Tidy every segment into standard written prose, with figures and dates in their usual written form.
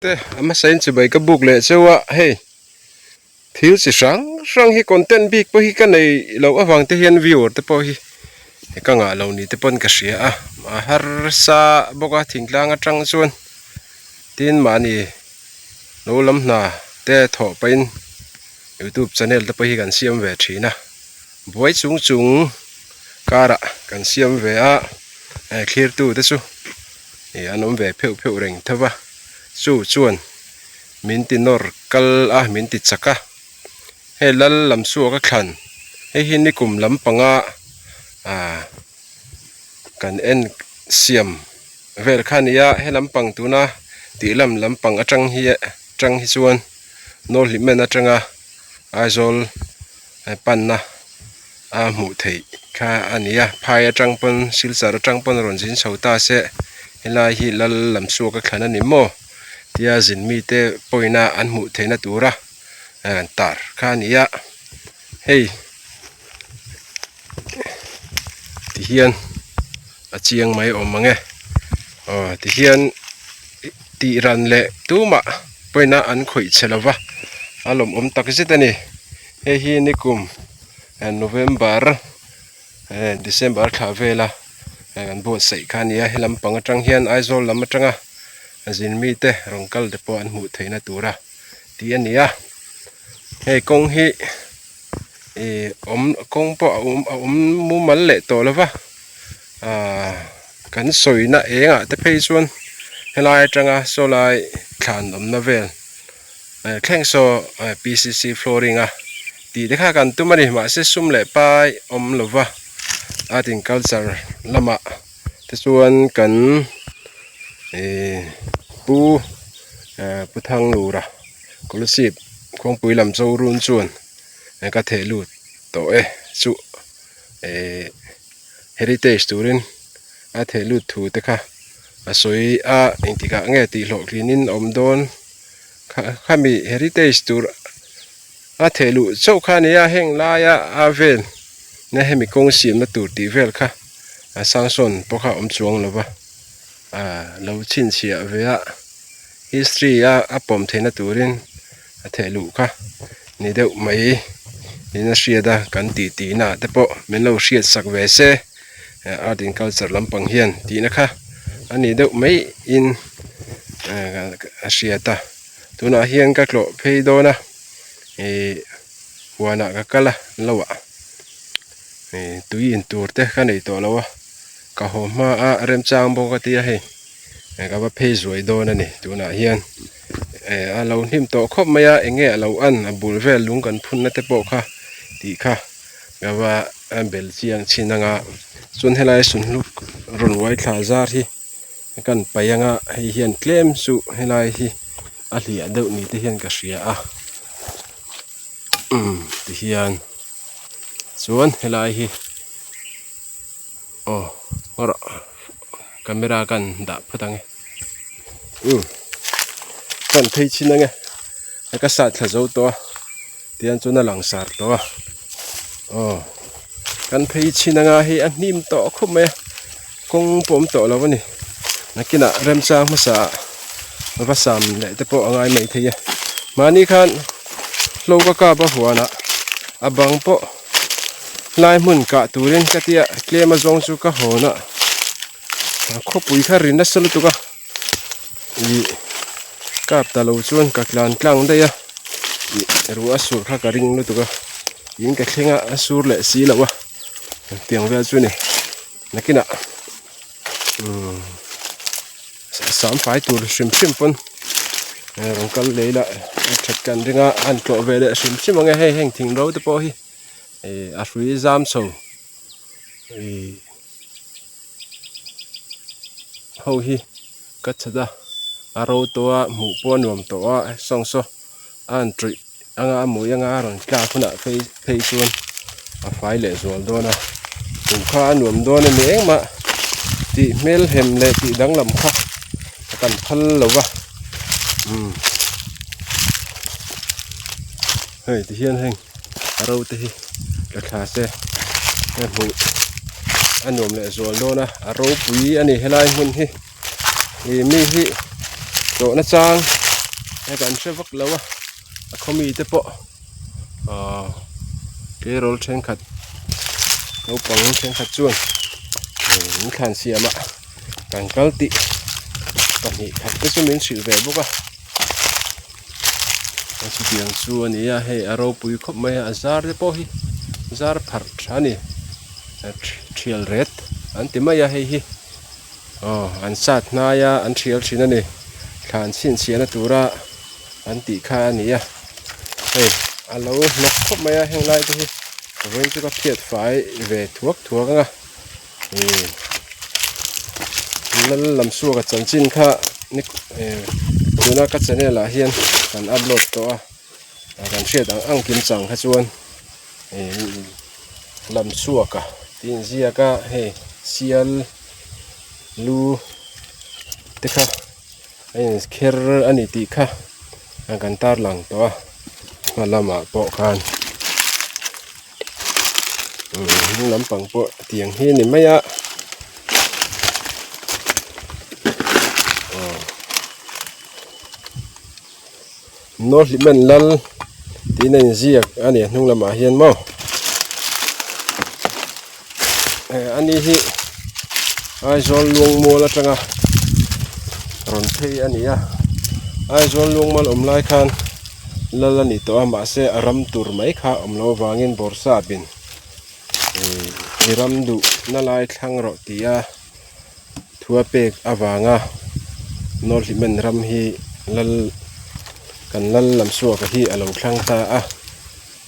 Te a hmasa in chibai ka buk leh cheu a hei thil chi hrang hrang hi content bik pawh hi ka nei loh avang te hian viewer te pawh hi ka ngah lo ni te pawn ka hria a a harsa bawk a thingtlang atang chuan tin mahni lo lam hna te thawh pahin youtube channel te pawh hi kan siam ve thin a buai chung chung karah kan siam ve a thlir tu te chu. Ih an awm ve pheuh pheuh reng tho va chu chuan min ti nawr kal a min ti chak a hei lal lam suak a thlan hei hi nikum lampanga ah kan en siam vel kha a ni a he lampang tuna tih lam lampang atang hi atang hi chuan nawlhlimen atanga Aizawl panna a hmuh theih kha a ni a phai atang pawn silchar atang pawn rawn zin chho ta se helai hi lal lam suak a thlan a ni maw tia zin mite pawhin a an hmuh theihna tura tar kha a ni a hei tihian a chiang mai awm ang e aw tihian tih ran leh tumah pawhin a an khawih chhe lova a lawmawm tak zet a ni. Hei hi nikum November December thla vela kan buatsaih kha a ni a he lampang atang hian Aizawl lam atanga zin mite rawn kal te pawh an hmuh theihna tura tih a ni a hei kawng hi ih awm kawng pawh a awm a awm mumal leh tawh lo va ahh kan sawina engah te phei chuan helai atanga saw lai thlan awmna vel. Thleng saw pcc flooring a tih te kha kan tum a ni mahse sum leh pai awm lo va art and culture lamah te chuan kan ihh pu pu Thanglura scholarship kawngpui lam cho run chuan ka theh lut tawh e chu ihh heritage turin a theh lut thu te kha a sawi a engtikah nge tih hlawhtlinin a awm dawn. Khami heritage tur a theh luh chauh kha a ni a heng laia a vel na hemi kawng siamna tur tih vel kha a sangsawn pawh kha a awm chuang lo va ah lo chhinchhiah ve a history a a pawm theihna turin a theh luh kha ni deuh mai in a hriat a kan tih tih naah te pawh min lo hriat sak ve se art and culture lampang hian tihna kha a ni deuh mai in. A hriat a tunah hian ka tlawh phei dawn a ihh huanah ka kal a lo ah ih tui in tur te ka nei tawh lo a ka haw hma a remchang bawk a tia hei ka va phei zuai dawn a ni tunah hian eh a lo hnim tawh khawp mai a eng nge a lo an a bul vel lung kan phun na te pawh kha tih kha ka va bel chiang chhin ang a chuan helai sunhluk rawn uai thla zar hi. Kan paih anga hei hian tlem chu helai hi a hliah deuh ni te hian ka hria a umm ti hian chuan helai hi aw rawh camera kan dah phawt ang e umm kan phei chhin ang e ka sat thla zo tawh a tihian chuan a langsar tawh a aw kan phei chhin anga hei a hnim tawh khawp mai a. Kawng pawh awm tawh lo a ni. Nakinah remchang hmasa ah va sam leh te pawh a ngai mai thei a. Mahni khan hlo ka kap a huanah a bang pawh lai hmun kah turin ka tia tlem a zawng chu ka hawn a khawpui kha ri nasa lutuk a ih kap ta lo chuan ka tlan tlang daih a ih ruah a sur kha ka ring lutuk a in ka thleng a a sur leh si lo a tiang vel chu a ni. Nakinah umm sam fai tur hrim hrim pawn rawn kal lei la a that kan ring a a han tlawh ve leh hrim hrim ang e hei heng thing ro te pawh hi ih a hrui zam chho ih ho hi ka that a a ro tawh a hmuh pawh a nuam tawh a sawng saw a han tawih anga a mui anga a rawn tlak hunah phei phei chuan a fai leh zual dawn a hmuh kha a nuam dawn a ni engmah tih hmel hem leh tih danglam kha a kan phal lo va umm hei ti hian heng a ro te hi la thla se hei hmuh a nuam leh zual dawn a a ropui a ni helai hmun hi ih mi hi tlawhna chang. Hei kan hre vak lo a a khaw mite pawh ahh tleirawl thenkhat naupang thenkhat chuan in thlan siam a kan kal tih pahnih khat te chu min hrilh ve bawk a chutiang chu a ni a hei a ropui khawp mai a a zar te pawh hi zar pharh tha a ni thial ret an ti mai a hei hi. Aw an sat hnai a an thial thin a ni thlan chhinchhiahna tura an tih kha a ni a hei a lo hnawk khawp mai a heng lai te hi vawiin chu ka phiat fai ve thuak thuak ang a ihh lal lam suaka chanchin kha ni eh tuna ka channel ah hian kan upload tawh a kan hriat ang ang kim chang kha chuan ihh lam chhuak a tih inziak a hei sial lu te kha a in kher a ni tih kha kan tarlang tawh a hma lamah pawh khan hnung lampang pawh tiang hi a ni mai a aw. Nawhlimen lal tiin a inziak a ni a hnung lamah hian maw eh ani hi Aizawl Luangmual atanga rawn phei a ni a Aizawl Luangmual awm lai khan lal a ni tawh a mahse a ram tur mai kha awm loh avangin Bawrhsapin ih i ram duh na lai thlang rawh ti a. Thua pek avanga Nawlhlimen ram hi lal kan lal lam suaka hi a lo thlang ta a,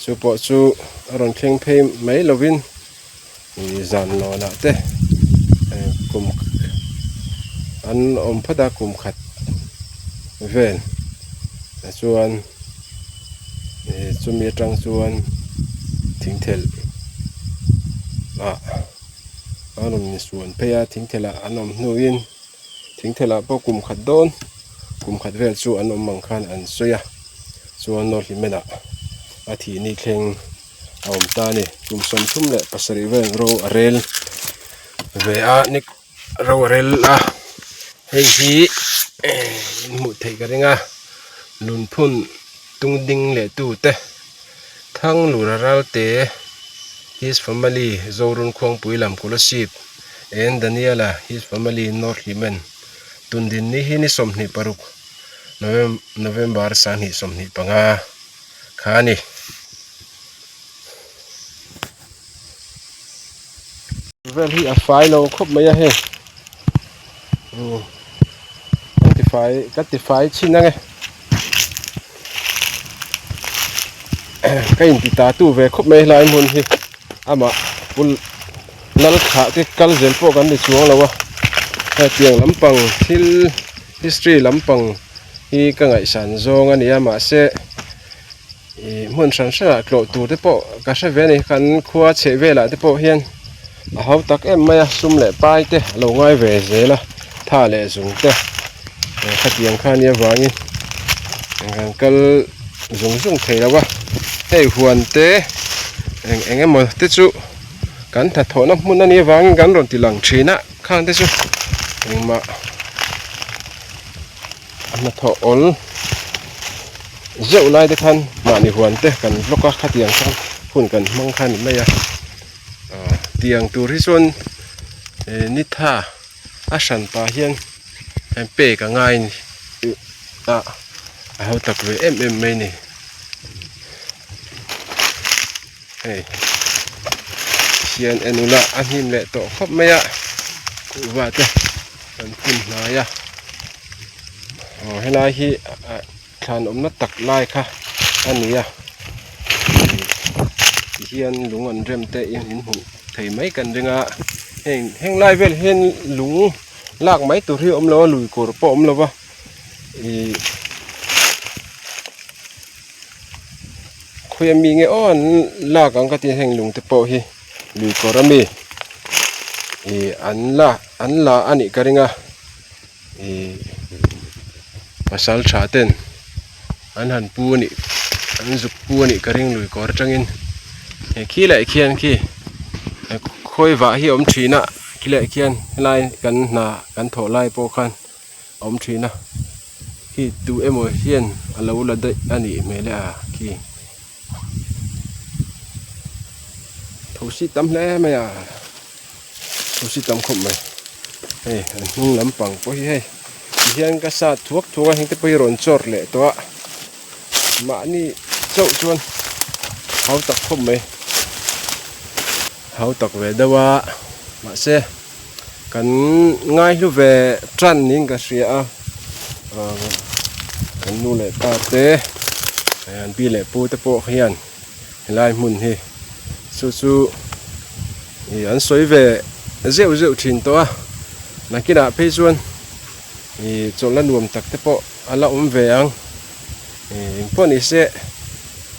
chu pawh chu a rawn thleng phei mai lovin ih zan lawnah te kum an awm phawt a kum khat vel chuan ih chumi atang chuan thingthelh ah. A rawn insuan phei a thingthelah an awm hnuin thingthelah pawh kum khat dawn kum khat vel chu an awm ang khan an sawi a chuan Nawlhlimenah a thih ni thleng a awm ta a ni kum 37 vel ro a rel ve a ni ro a rel a hei hi in hmuh theih ka ring a lunphun tung ding leh tu te. Thanglura Ralte, His Family, Zorun Khuangpui lam Kolasib, and Daniela, His Family, North Hlimen, Tundin ni hi ni 26 November 2025 kha a ni. Vel hi a fai lo khawp mai a hei. Kan ti fai ka ti fai chhin ang e ka inti ta tu ve khawp mai helai hmun hi amah pu lal thlah te kal zel pawh kan ni chuang lo a hetiang lampang thil history lampang hi ka ngaihsan zawng a ni a mahse Ih hmun hran hranah tlawh tur te pawh ka hre ve a ni kan khua chheh velah te pawh hian a ho tak em mai a sum leh pai te a lo ngai ve zel a tha leh zung te khatiang kha nia vangin kan kal zung zung thei lo a hei huan te eng eng emaw te chu kan hnathawhna hmun a nih avangin kan rawn ti lang thin a khang te chu engmah. A hnathawh awl zeuh lai te khan mahni huan te kan vlog a khatiang khan hun kan hmang kha a ni mai a ah tiang tur hi chuan eh ni tha a hran pah hian pek a ngai a ni ah a ho tak ve em em mai a ni hei hian en ula a hnim leh tawh khawp mai a kuhva te an phun hnai a aw helai hi ah thlan awmna tak lai kha a ni a tihian lung an rem te in hmuh thei mai kan ring a heng heng lai vel hian lung lak mai tur hi a awm lo a lui kawr pawh a awm lo va ih khawi ami nge aw an lak ang ka ti heng lung te pawh hi lui kawr ami ih an la an la a nih ka ring a ih pasal tha ten an han pu a nih an zuk pu a nih ka ring lui kawr atangin he khi leh khian khi khawi vah hi a awm thin a khi leh khian helai kan hna kan thawh lai pawh khan a awm thin a. Khi tu emaw hian a lo la daih a nih hmel e a khi. Thosi tam hle mai a thosi tam khawp mai hei an hnung lampang pawh hi hei tihian ka sat thuak thuak a heng te pawh hi rawn chawr leh tawh a mahni chauh chuan hau tak khawp mai hau tak ve deuh a mahse kan ngaihlu ve tan niin ka hria a kan nu leh pa te an pi leh pu te pawh hian helai hmun hi chu chu ih an sawi ve zeuh zeuh thin tawh a nakinah phei chuan ih chawlhna nuam tak te pawh a la awm ve ang ih engpawh ni se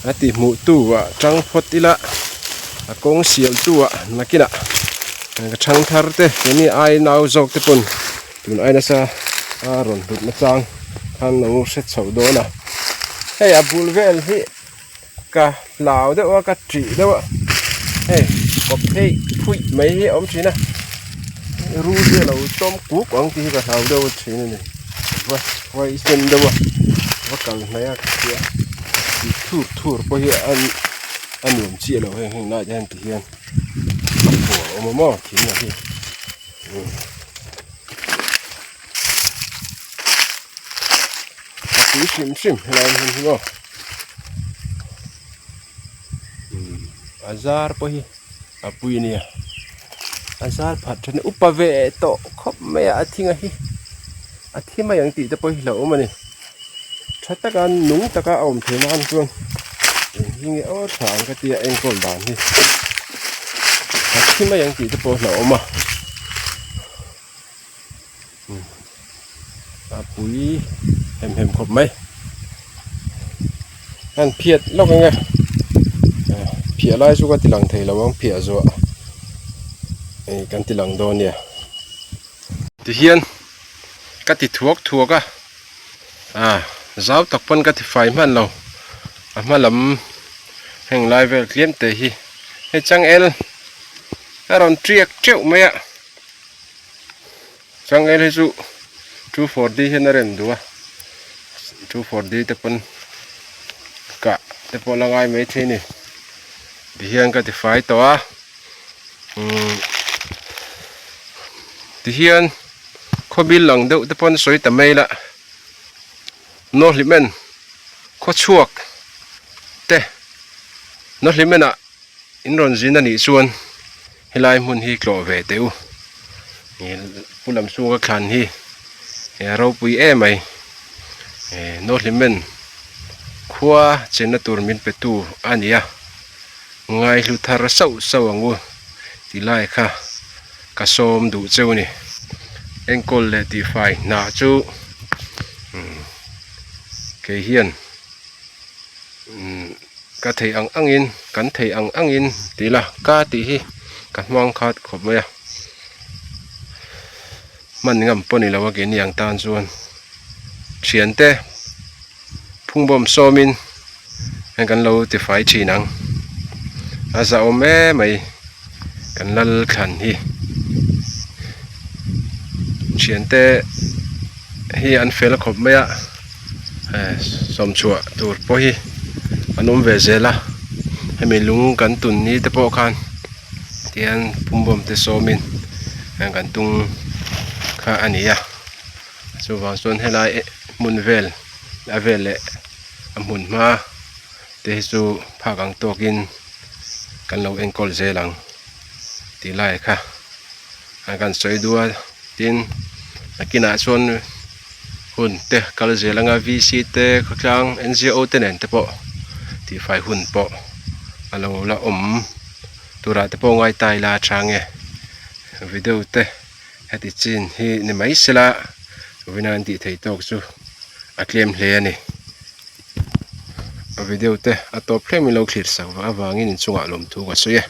a ti hmuh tu ah tang phawt ila a kawng sial tu ah nakinah ka thang thar te keini ai nau zawk te pawn tun ai nasa a rawn hlut na chang khan lo hre chho dawn a hei a bul vel hi ka hlau deuh a ka ṭih deuh a hei kawp phei phuih mai hi a awm ṭhin a rul hi a lo tawm kuk ang tih hi ka hlau deuh ṭhin a ni va vai sen deuh a va kal hnaih a ka hria tih thur thur pawh hi a a nuam chiah lo heng heng lai te hian ti hian a phuah a awm a maw thing a hi. A tui hrim hrim helai hmun hi maw a zar pawh hi a pui a nia a zar phat then upa ve tawh khawp mai a a thing a hi a thi mai ang tih te pawh hi hlauhawm a ni tha taka nung taka a awm thei nan chuan eng hi nge aw tha ang ka tia enkawl dan hi a thi mai ang tih te pawh hlauhawm a. A pui hem hem khawp mai an phiat lawk ang e phiah lai chu ka ti lang thei lo ang phiah zuah hei kan ti lang dawn nia tihian ka ti thuak thuak a ah zau tak pawn ka ti fai hman lo a hma lam heng lai vel tlem te hi hei changel a rawn tiak teuh mai a. Changel hi chu 2 4 D hian a rem duh a 2 4 D te pawn kah te pawh la ngai mai thei a ni tihian ka ti fai tawh a umm tihian khawbil lang deuh te pawn sawi ta mai la Nawhlimen khawchhuak te Nawhlimen ah in rawn zin a nih chuan helai hmun hi tlawh ve teh u pu lam chhunga thlan hi a ropui em mai Nawhlimen khua chenna tur min pe tu a ni a ngaihlu thar sauh sauh ang u tih lai kha ka sawm duh cheu a ni enkawl leh tihfai hna chu kei hian. Ka theih ang angin kan theih ang angin tih ila ka tih hi ka hmang khat khawp mai a hman ngam pawh ni lo a keini ang tan chuan thiante phungbawm sawmin heng kan lo tifai thin ang a zahawm em mai kan lal thlan hi thiante hi an fel khawp mai a. Sawmchhuah tur pawh hi an awm ve zel a hemi lung kan tun ni te pawh khan tihian phungbawm te sawmin kan tung kha a ni a chuvang chuan helai hmun vel a vel leh a hmun hma te hi chu phak ang tawkin kan lo enkawl zel ang tih lai kha a kan sawi duh a tin nakinah chuan. Hun te kal zel anga VC te khawtlang NGO te nen te pawh tihfai hun pawh a lo la awm turah te pawh ngai ta ila a tha nge video te heti chin hi ni mai sela vawin an tih theih tawk chu a tlem hle a ni a video te a tawp thleng min lo thlir sak vang avangin inchungah lawmthu ka sawi e.